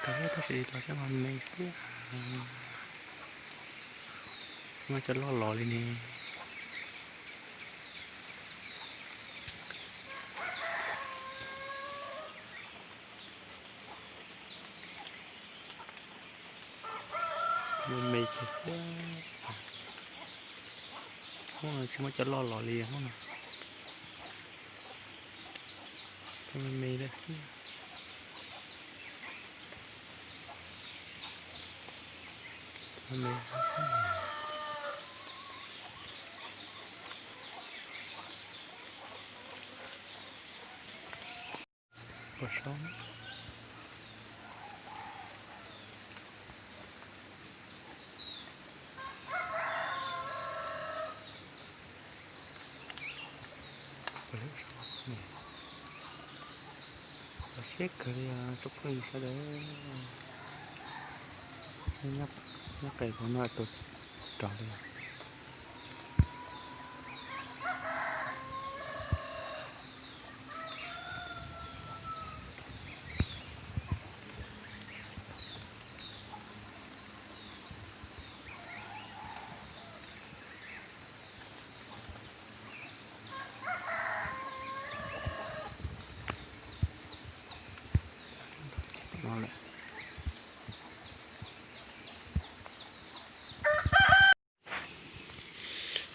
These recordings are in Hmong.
Kawg tab sis los saib mas me xwb. Muaj cov loj los li ne. Me me kiag xwb. Hmoob no tsis muaj cov loj los li hmoob no. Cov me me lawm xwb. Siab kawg li os tsoom phooj ywg sawv daws. Nyob qis hauv no tus rog li.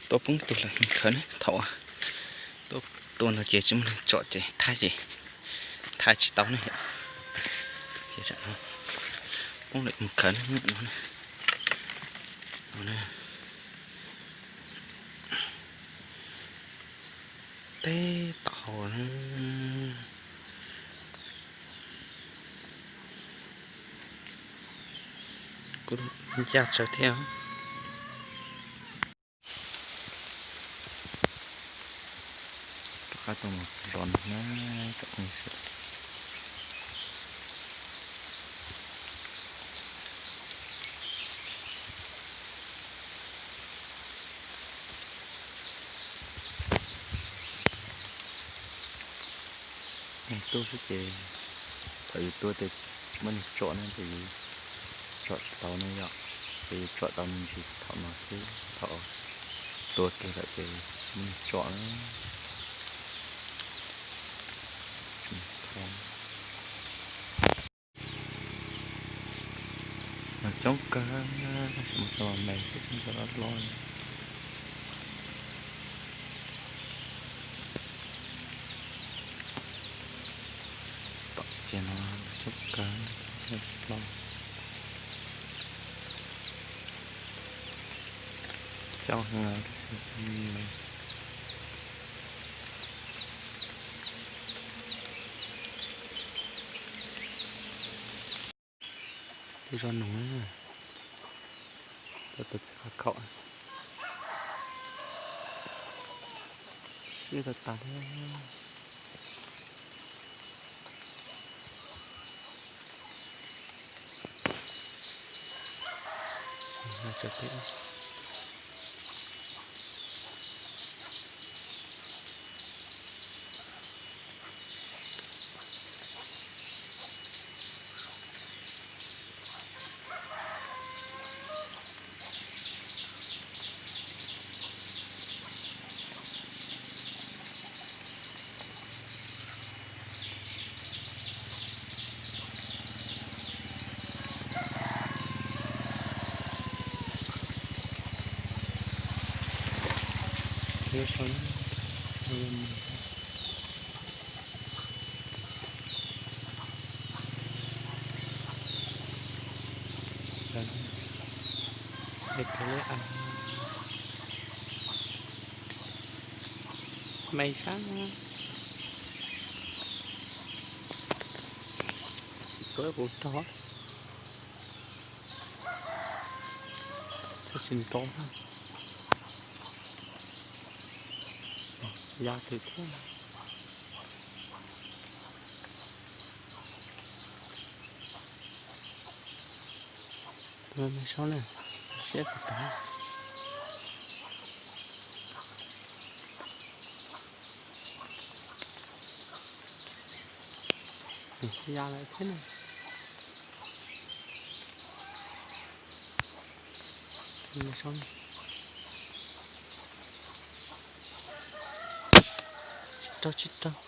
Tuaj poob tus lawm mus khawv ne, thaum tuaj tua ntawd ces tsis muaj neeg tsom ces thab ces thab tsis tau ne. Poob lawm mus khawv ne. Teb tom hauv na. Kuj ncaj tsawv thiab. Rov qab tuaj mus zov noog na, tsoom phooj ywg sawv daws. Neeg tuaj xwb ces thaum yus tua ces tsis muaj neeg tsom na, ces yus tsom tsis tau ne yom. Ces yus tsom tau me ntsis thaum no xwb, thaum tua kiag lawm ces tsis muaj neeg tsom na. Mas coob kawg, tab sis muaj cov me xwb, cov loj loj. Tom ces no coob kawg, loj. Coob heev tab sis Tus zos nus, tus txiv qhov khaum, siab tas tas li. Me sab, tuaj kuv rog, txhob tsis nrov, ya twg thiab. Me sab na, siab tas tas. Ya lawm thiab na. Tsis raug, tsis raug.